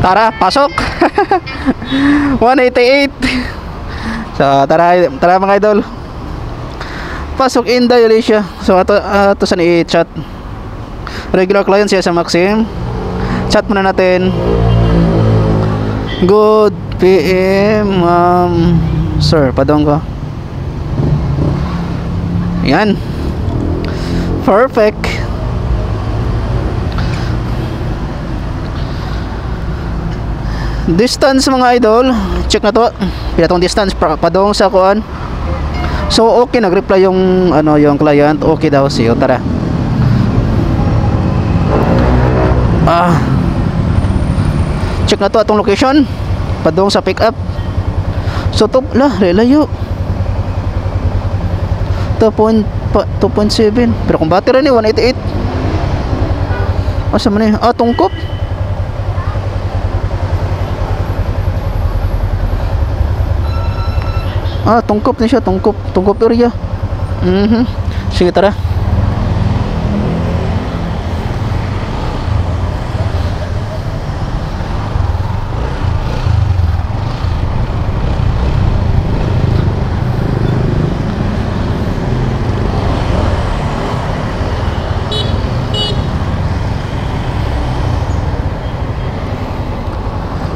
Tara, pasok. 188. So tara, tara mga idol. Pasok Inday Alicia. So ato ato sa i-chat. Regular client siya sa Maxim. Chat muna natin. Good PM, sir, padong ko. Yan. Perfect. Distance mga idol, check na to. Pila tong distance padong sa kuan. So okay, nag-reply yung ano yung client, okay daw siyo. Tara. Ah. Check na to atong location. Padong sa pick up. So to la layo. 2.7 pero kung battery ni 188. Asa man ni? Ah, tungkop. Ah, tungkop ni siya, tungkop, tungkop area. Mhm. Sige, tara.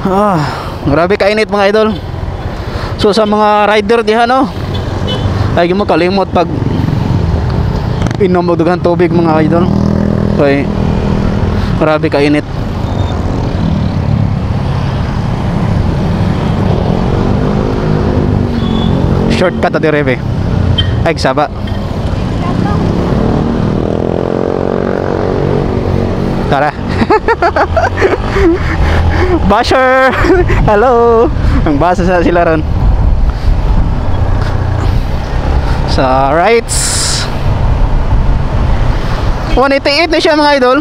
Ah, grabe kainit mga idol. So sa mga rider diha no, ay mo kalimot pag inom og dughang tubig mga idol. Kay grabe kainit. Shortcut ta dire be. Ay saba. Tara. Basher. Hello. Ang basa sa sila ron. Sa rights 188 na siya mga idol.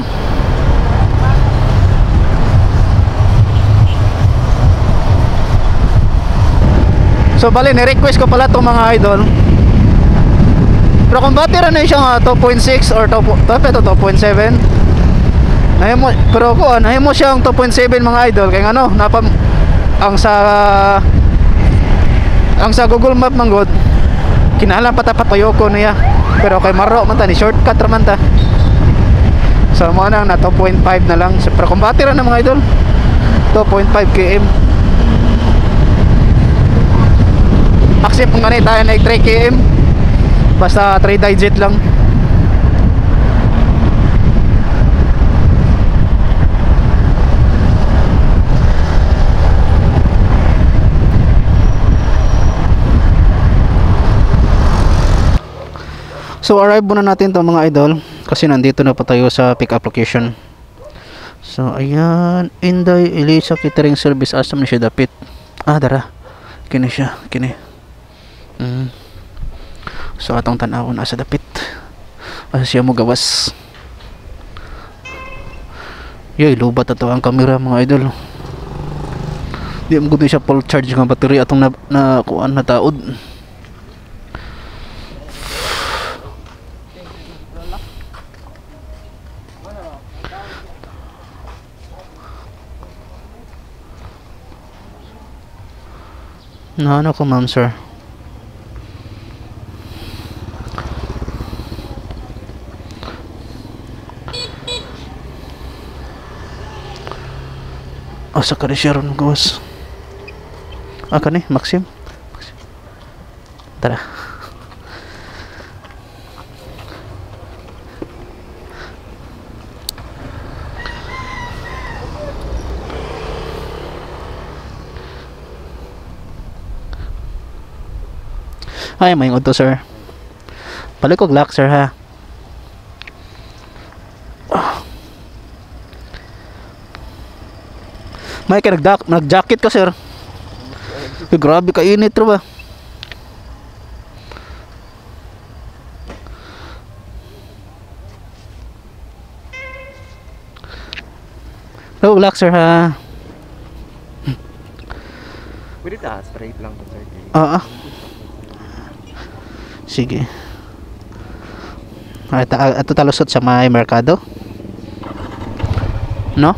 So bali ni-request ko pala itong mga idol. Pero kung battery na siya nga 2.6 or 2.7. Nahimo, pero ko nahimo siyang 2.7 mga idol kay ngano napa ang sa Google Map man gud kinahanglan pa ta patuyoko niya. Pero kay maro man ta ni shortcut ra man ta. So mo nang na 2.5 na lang. So, pero kung battery na mga idol 2.5 km. Accept kung ganit tayo na 3 km. Basta 3 digit lang. So arrive muna natin to mga idol kasi nandito na pa tayo sa pick up location. So ayan, Inday Elisa Catering Service, asa man siya dapit? Ah, dara. Kini siya, kini. So atong tan-awon asa dapit. Asa siya mo gawas. Yoy, lubat ato ang kamera mga idol. Di mo gud siya full charge nga battery atong na kuan na taod. No, ano ko ma'am sir. Asa ka rin siya ron gawas? Ah, kani, Maxim? Tara. Ay, may auto sir. Balik og lock sir ha. May ka nag-jacket ka sir. Ay, grabe ka init ba? Oh, lock sir ha. Pwede ta straight lang to sir. Oo. Sige. Ay, ato talusot sa may merkado. No?